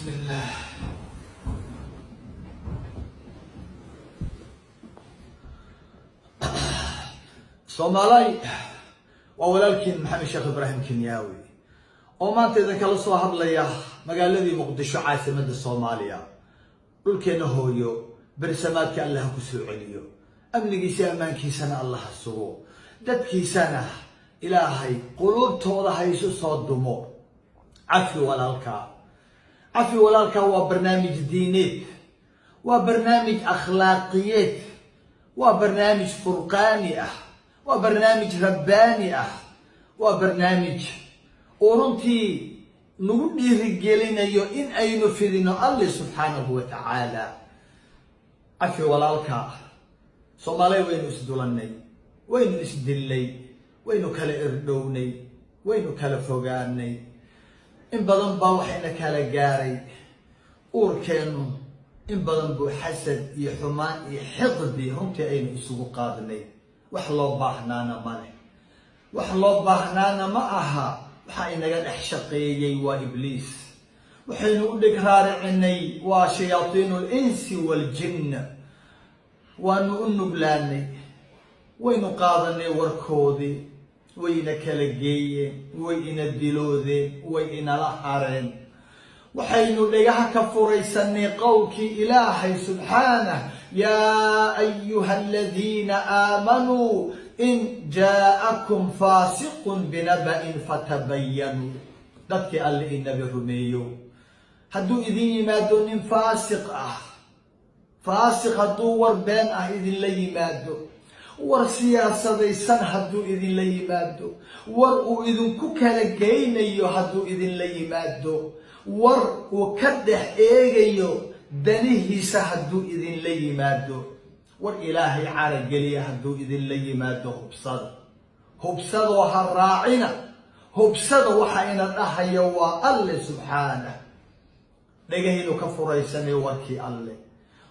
Bismillah. Soomaalay, waa walaalkiin Maxamed Sheekh Ibraahim Kenyaawi oo maanta idinkala soo hadlaya magaaladii Muqdisho, caasimadda Soomaaliya. Dhulkeenna hooyo bersamaadka Allah ku soo celiyo, amnigiisa ammaankiisana Allah ha sugo, dadkiisana Ilaahay quluubtooda ha isu soo dumo. Cafi walaalkaa, cafi walaalkaa waa barnaamij diineed, waa barnaamij akhlaaqiyeed, waa barnaamij furqaani ah, waa barnaamij rabbaani ah, waa barnaamij uu runtii nagu dhiirigelinayo in aynu fidino Alle subxaanahu wa tacaala. Cafi walaalka. Soomaaliya, waynu isdulannay, waynu isdillay, waynu kala irdhownay, waynu kala fogaanay. In badan baa waxayna kala gaaray uurkeennu, in badan buu xasad iyo xumaan iyo xiqdi runtii aynu isugu qaadnay. Wax loo baahnaana male, wax loo baahnaana ma aha. Waxaa inaga dhex shaqeeyey waa Ibliis, waxaynu u dheg raaricinay waa shayaatiinu alinsi waaljin. Waanu u nuglaanay, waynu qaadanay warkoodii, wayna kala geeyeen, way ina diloodeen, way inala hareen. Waxaynu dhegaha ka furaysanay qowlkii Ilaahay subxaanah: "Yaa ayuha aladiina aamanuu in jaa'akum faasiqun binaba'in fatabayanuu." Dadkii Alle inabi rumeeyo, hadduu idin yimaado nin faasiq ah, faasiq hadduu war been ah idinla yimaado, war siyaasadaysan hadduu idinla yimaado, war uu idinku kala geynayo hadduu idinla yimaado, war uu ka dhex eegayo danihiisa hadduu idinla yimaado, war Ilaahay carageliya hadduu idinla yimaado, hubsada, hubsadoo ha raacina, hubsada. Waxa ina dhahaya waa Alle subxaanah. Dhegahaynu ka furaysanay warkii Alle,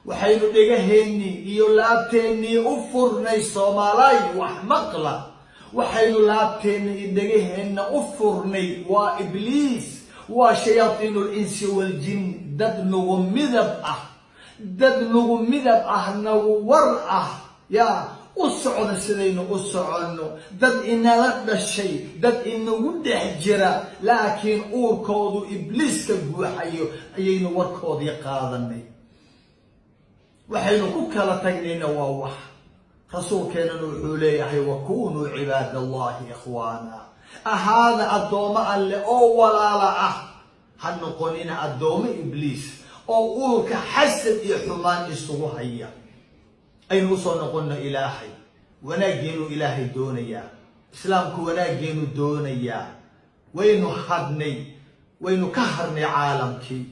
waxaynu dhegaheennii iyo laabteennii u furnay, Soomaalay wax maqla, waxaynu laabteenna iyo dhegaheenna u furnay waa Ibliis, waa shayaatiinu linsi waaljin. Dad nagu midab ah, dad nagu midab ah, nagu war ah, yaa u socda sidaynu u soconno, dad inala dhashay, dad inagu dhex jira, laakiin uurkoodu Ibliis ka guuxayo ayaynu warkoodii qaadanay. Waxaynu ku kala tagnayna waa wax rasuulkeenana wuxuu leeyahay: "Wakunuu cibaad Allahi ikhwaana." Ahaada addoommo Alle oo walaala ah, ha noqonina addoommo Ibliis oo uurka xasad iyo xumaan isugu haya. Aynu usoo noqonno Ilaahay. Wanaaggeenu Ilaahay doonayaa, Islaamku wanaaggeenu doonayaa. Waynu hadhnay, waynu ka harnay caalamkii,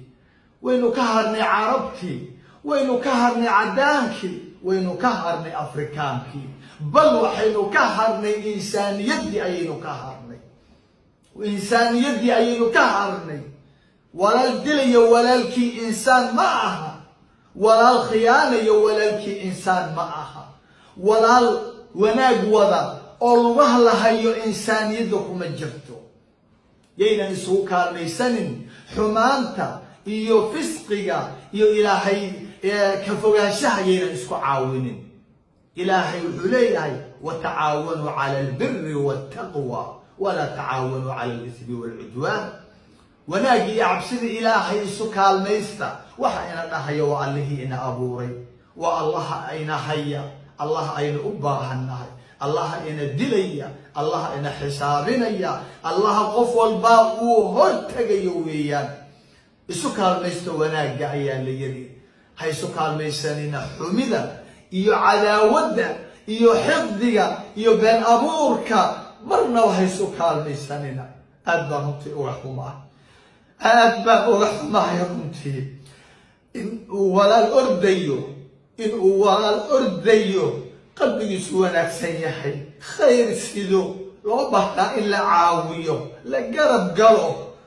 waynu ka harnay Carabtii, waynu ka harnay caddaankii, waynu ka harnay Afrikaankii, bal waxaynu ka harnay insaaniyaddii ayaynu ka harnay, insaaniyaddii ayaynu ka harnay. Walaal dilayo walaalkii insaan ma aha, walaal khiyaanayo walaalkii insaan ma aha, walaal wanaag wada oo lugaha la hayo insaaniyadda kuma jirto. Yaynan isugu kaalmaysanin xumaanta iyo fisqiga iyo Ilaahay ka fogaanshaha, yaynan isku caawinin. Ilaahay wuxuu leeyahay: "Watacaawanuu cala albiri waltaqwa walaa tacaawanuu cala alismi waalcudwaan." Wanaagii iyo cabsida Ilaahay isu kaalmaysta. Waxa ina dhahaya waa Allihii ina abuuray, waa Allaha ina haya, Allaha aynu u baahannahay, Allaha ina dilaya, Allaha ina xisaabinaya, Allaha qof walbaa uu hor tegayo weeyaan. Isu kaalmaysta wanaagga ayaa la yiri, ha isu kaalmaysanina xumida iyo cadaawadda iyo xiqdiga iyo been abuurka, marnaba ha isu kaalmaysanina. Aad baan runtii uga xumaa, aad baan uga xumahay runtii in uu walaal ordayo, in uu walaal ordayo, qalbigiisu wanaagsan yahay, khayr sido, loo baahnaa in la caawiyo, la garab galo,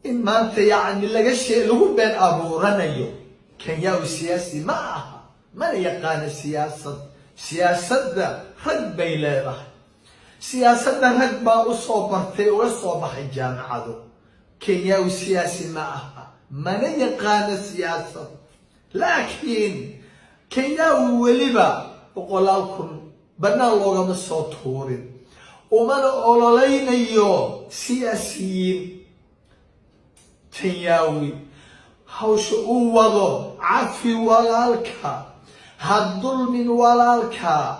in maanta yacni laga shee lagu been abuuranayo. Kenyaawi siyaasi ma aha, mana yaqaano siyaasad. Siyaasadda rag bay leedahay, siyaasadda rag baa usoo bartay, uga soo baxay jaamacado. Kenyaawi siyaasi ma aha. Mana yaqaano siyaasad, laakiin Kenyaawi weliba 100,000 bannaan loogama soo tuurin, umana ololeynayo siyaasiyiin. Kenyaawi hawsha uu wado, cafi walaalka, ha dulmin walaalka.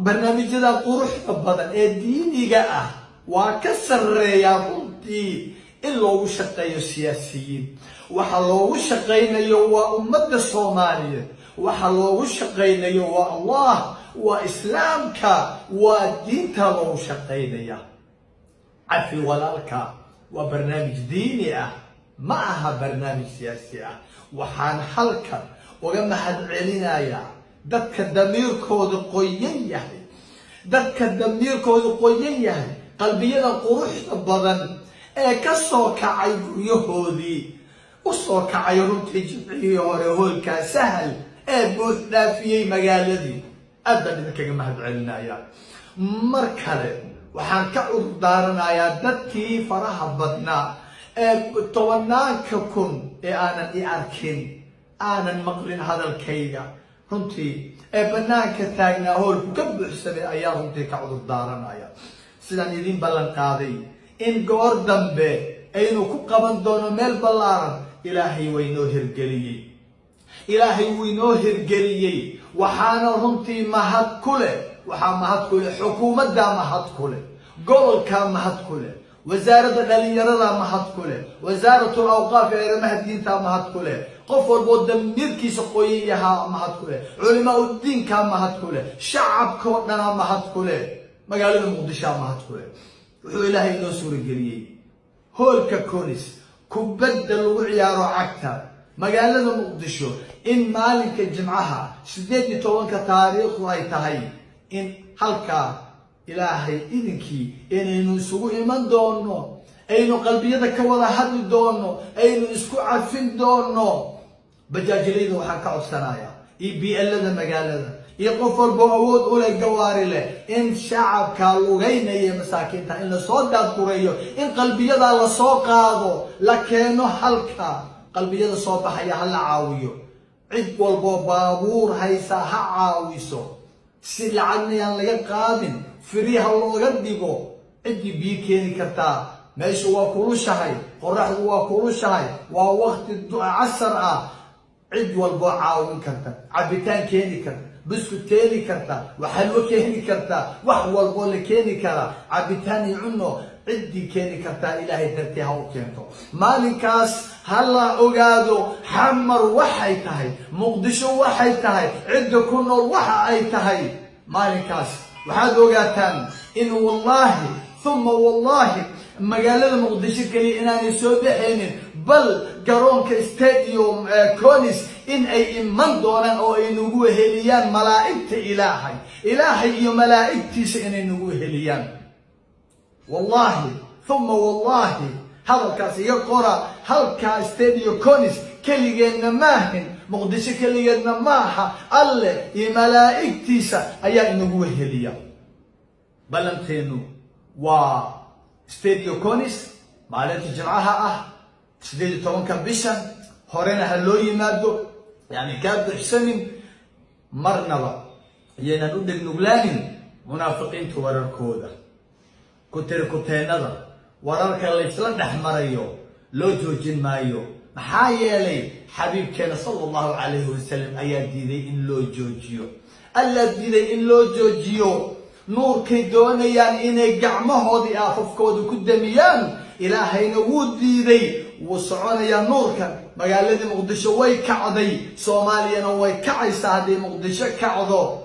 Barnaamijyada quruxda badan ee diiniga ah waa ka sarreeyaa runtii in loogu shaqeeyo siyaasiyiin. Waxa loogu shaqaynayo waa ummadda Soomaaliyeed, waxa loogu shaqaynayo waa Allah, waa Islaamka, waa diinta loogu shaqaynaya. Cafi walaalka waa barnaamij diini ah, ma aha barnaamij siyaasi ah. Waxaan halkan uga mahad celinayaa dadka damiirkooda qoyan yahay, dadka damiirkooda qoyan yahay, qalbiyada quruxda badan ee ka soo kacay guryahoodii, u soo kacay runtii jimcihii hore hoolkaa Sahal ee buux dhaafiyey magaaladii. Aad baan idinkaga mahad celinayaa. Mar kale waxaan ka cudurdaaranayaa dadkii faraha badnaa ee tobanaanka kun ee aanan i arkin, aanan maqlin hadalkayga runtii, ee banaanka taagnaa hoolku ka buuxsamay ayaa runtii ka cudur daaranaya. Sidaan idin ballan qaaday in goor dambe aynu ku qaban doono meel ballaaran, Ilaahay waynoo hirgeliyey, Ilaahay wuu inoo hirgeliyey. Waxaana runtii mahad ku leh, waxaa mahad ku leh xukuumaddaa, mahad ku leh gobolkaa, mahad ku leh wasaaradda dhalinyarada, mahad ku leh wasaaratul awqaaf ee arrimaha diinta, mahad ku leh qof walboo damiirkiisa qoyan yahaa, mahad ku leh culimaa udiinkaa, mahad ku leh shacabkoo dhanaa, mahad ku leh magaalada Muqdishoa, mahad ku leh. Wuxuu Ilaahay inoo suurageliyey hoolka Conis, kubadda lagu ciyaaro cagta magaalada Muqdisho, in maalinka Jimcaha 18-ka taariikhdu ay tahay in halkaa Ilaahay idinkii inaynu isugu iman doono, aynu qalbiyada ka wada hadli doono, aynu isku cafin doono. Bajaajilayda waxaan ka codsanayaa iyo bielada magaalada iyo qof walbo awood u leh, gawaari leh, in shacabka lugaynaya masaakiinta in lasoo daadgureeyo, in qalbiyadaa lasoo qaado, la keeno halka. Qalbiyada soo baxaya ha la caawiyo. Cid walboo baabuur haysa ha caawiso, si lacagna yaan laga qaadin, free ha looga dhigo. Ciddii biyo keeni kartaa, meeshu waa kulushahay, qoraxdu waa kulushahay, waa wakti casar ah. Cid walboo caawin karta, cabitaan keeni karta, buskud keeni karta, waxalwo keeni karta, wax walboo la keeni karaa, cabitaan iyo cuno, ciddii keeni kartaa Ilaahay dartii ha u keento. Maalinkaas ha la ogaado Xamar waxay tahay, Muqdisho waxay tahay, cidda ku nool waxa ay tahay. Maalinkaas waxaad ogaataan in wallaahi uma wallaahi magaalada Muqdisho keliya inaanay soo baxaynin, bal garoonka Stadium Conis in ay iman doonaan oo ay nagu weheliyaan malaa'igta Ilaahay, Ilaahay iyo malaa'igtiisa inay nagu weheliyaan. Wallaahi uma wallaahi, hadalkaas iga qora. Halkaa Stadium Conis keligeenna maahin, Muqdisho keligeedna maaha, Alleh iyo malaa'igtiisa ayaa inagu weheliya. Ballanteenu waa Stadium Conis maalinta Jimcaha ah 18-ka bishan. Horena ha loo yimaado, yani kaa buxsamin. Marnaba iyaynaan u dhegnuglaanin munaafiqiinta wararkooda, kutirikuteennada, wararka laysla dhex marayo loo joojin maayo. Maxaa yeelay xabiibkeena sala allahu calayhi wasalam ayaa diiday in loo joojiyo, Allaa diiday in loo joojiyo. Nuurkay doonayaan inay gacmahoodii aafafkooda ku damiyaan, Ilaahayna wuu diiday. Wuu soconayaa nuurkan. Magaaladii Muqdisho way kacday, Soomaaliyana way kacaysaa hadday Muqdisho kacdo.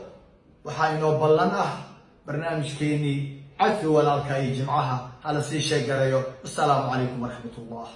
Waxaa inoo ballan ah barnaamijkeenii cafi walaalka iyo Jimcaha. Hala sii sheegarayo. Assalaamu calaykum waraxmat ullah.